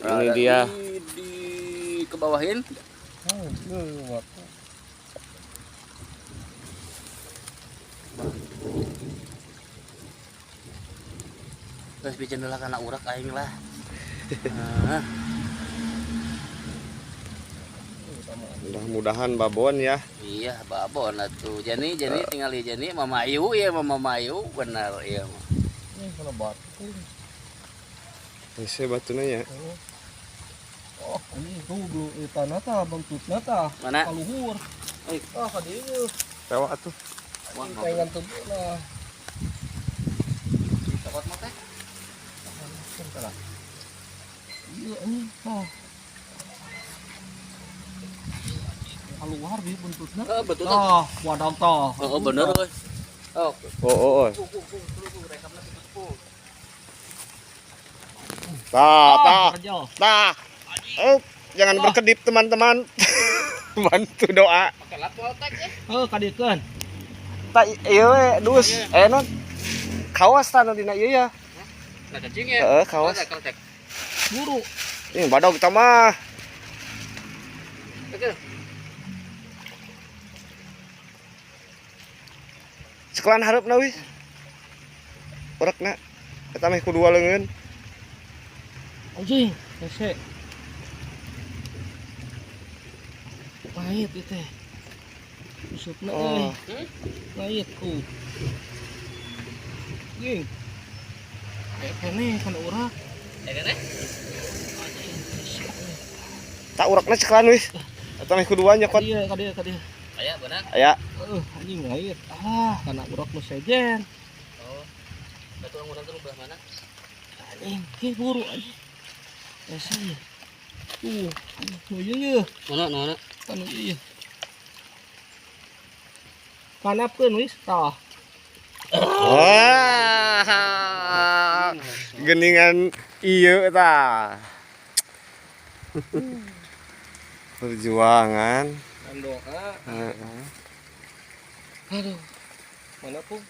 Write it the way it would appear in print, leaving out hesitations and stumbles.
Ini dia. Di kebawahin. Terus bikin lah karena urak aing lah. Mudah-mudahan babon ya. Iya, babon atuh. Jani tinggal di Jani Mama Ayu ya, Mama Ayu benar iya. Ini kena batu. Hese batuna ya. Oh, ini tuh belum tanah tah bangtutna tah. Mana? Kaluhur. Ah, ka dieu. Tewa atuh. Wah, Pengen tebu lah. Cokot mah teh. Iya ini, tah. Keluar di buntutna. Heeh, betul. Tah, wadah tah. Oh, bener euy. Oh. Oh, oh. Tah, tah. Tah. Oh, jangan berkedip teman-teman. Bantu doa. Pakai laptop tek ya. Heuh, kadiekeun. Tah ieu we dus. Non. Kawas tah nu dina ieu ya. Nah, cacing ya. Heeh, kawas. Buru. Ini badog kita mah. Oke. Sekolah hareupna wis. Urekna. Eta meh ku dua leungeun. Anjing, hese. Pahit ieu teh. Usupna euy. Pahit tuh. Ging. Kene kan urak. Kene? Tak urakna ceklan wis. Eta meh ku dua nyokot. Ka dieu, ka dieu. Aya beunang. Aya. Heeh, anjing ngait. Ah, kana urak nu sejen. Oh. Batu urang teh belah mana? Anjing, ke buru anjing. Hese. Tuh, nu ieu ye. Mana, mana? Kan ieu. Kanapkeun wis tah. Wah. Geningan ieu tah. Perjuangan. Dan doa. Heeh. Aduh. Mana tuh?